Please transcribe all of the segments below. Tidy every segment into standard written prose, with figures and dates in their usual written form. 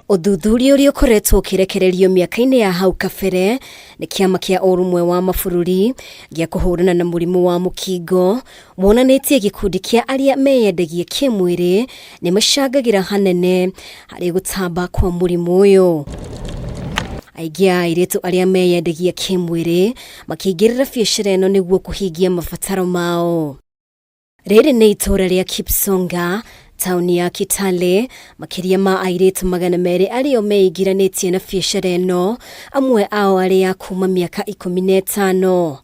Ũthuthuria ũrĩa ũkoretwo ũkĩrekererio mĩaka-inĩ ya hau kabere nĩ kĩama kĩa ũrũmwe wa mabũrũri gĩa kũhũrana na mũrimũ wa mũkingo wonanĩtie gĩkundi kĩa arĩa meyendagia kĩmwĩrĩ nĩ macangagĩra hanene harĩ gũtamba kwa mũrimũ ũyũ. Aingĩ a airĩtu arĩa meyendagia kĩmwĩrĩ makĩingĩrĩra biacara ĩno nĩguo kũhingia mabataro mao. Rĩrĩ nĩ itũũra rĩa Kipsonga, taũni ya Kitale, makĩria ma airĩtu 200 arĩa meingĩranĩtie na biacara ĩno, amwe ao arĩ a kuma mĩaka 15.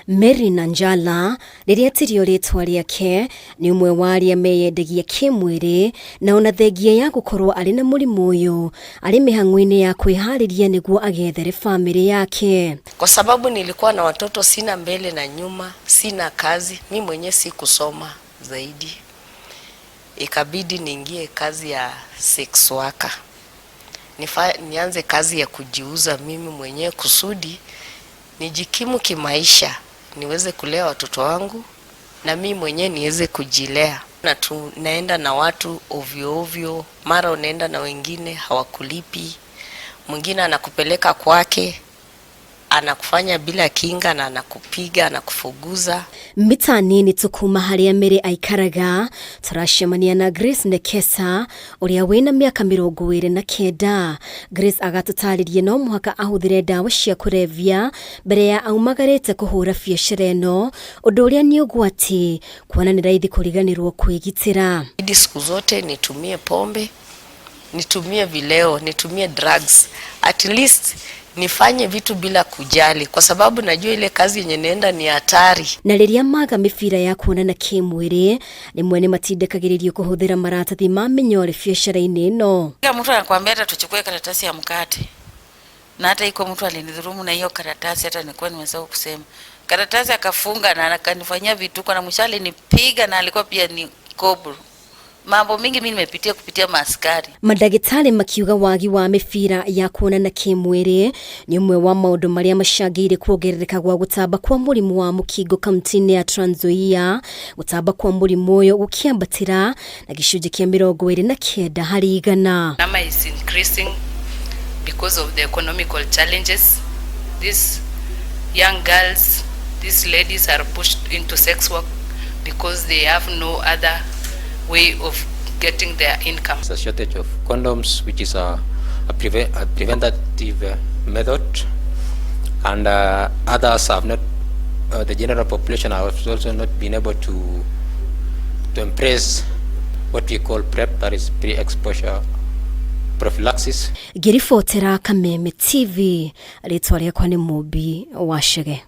Mary Nanjala, rĩrĩa tirio rĩtwa rĩake, nĩ ũmwe wa arĩa meyendagia kĩmwĩrĩ na ona thengia ya gũkorwo arĩ na mũrimũ ũyũ, arĩ mĩhang'o-inĩ ya kwĩharĩria nĩguo agethere bamĩrĩ yake. Kwa sababu nilikuwa na watoto, sina mbele na nyuma, sina kazi, mi mwenyewe sikusoma zaidi, ikabidi niingie kazi ya sex worker. Nianze kazi ya kujiuza mimi mwenyewe kusudi nijikimu kimaisha, niweze kulea watoto wangu na mi mwenyewe niweze kujilea. Na tunaenda na watu ovyo ovyo, mara unaenda na wengine hawakulipi, mwingine anakupeleka kwake anakufanya bila kinga na anakupiga anakufuguza. Mita nini tu kuma harĩa Mary aikaraga tũracemania na Grace Nekesa ũrĩa wĩna mĩaka 29. Grace agatũtarĩria no mũhaka ahũthĩre ndawa cia kũrebia mbere ya aumagarĩte kũhũra biacara ĩno, ũndũ ũrĩa nĩ ũgwati kuona nĩ raithi kũriganĩrwo kwĩgitĩra. Idi siku zote nitumie pombe, nitumie vileo, nitumie drugs, at least nifanye vitu bila kujali, kwa sababu najua ile kazi yenye naenda ni hatari. Na rĩrĩa maga mĩbira ya kuonana kĩmwĩrĩ rĩmwe nĩ matindĩkagĩrĩrio kũhũthĩra maratathi ma mĩnyore biacara-inĩ ĩno. Kila mtu anakuambia hata tuchukue karatasi ya mkate, na hata iko mtu alinidhulumu na hiyo karatasi, hata nilikuwa nimesahau kusema karatasi, akafunga na akanifanyia vituko, na mwisho alinipiga na alikuwa pia ni kobro. Mambo mingi mimi nimepitia kupitia maaskari. Mandagĩtarĩ makiuga wagi wa mĩbira ya kuonana kĩmwĩrĩ nĩ ũmwe wa maũndũ marĩa macangĩire kuongerereka gwa gũtamba kwa mũrimũ wa mũkingo kaunti-inĩ ya Trans Nzoia, gũtamba kwa mũrimũ ũyũ gũkĩambatĩra na gĩcunjĩ kĩa 29 harĩ igana. Number is increasing because of the economical challenges. These young girls, these ladies are pushed into sex work because they have no other way of getting their income. There's a shortage of condoms, which is a preventative method, and others have not, the general population has also not been able to embrace what we call PrEP, that is pre-exposure prophylaxis. Ngĩribotera Kameme TV, rĩtwa rĩakwa nĩ Mũmbi wa Chege.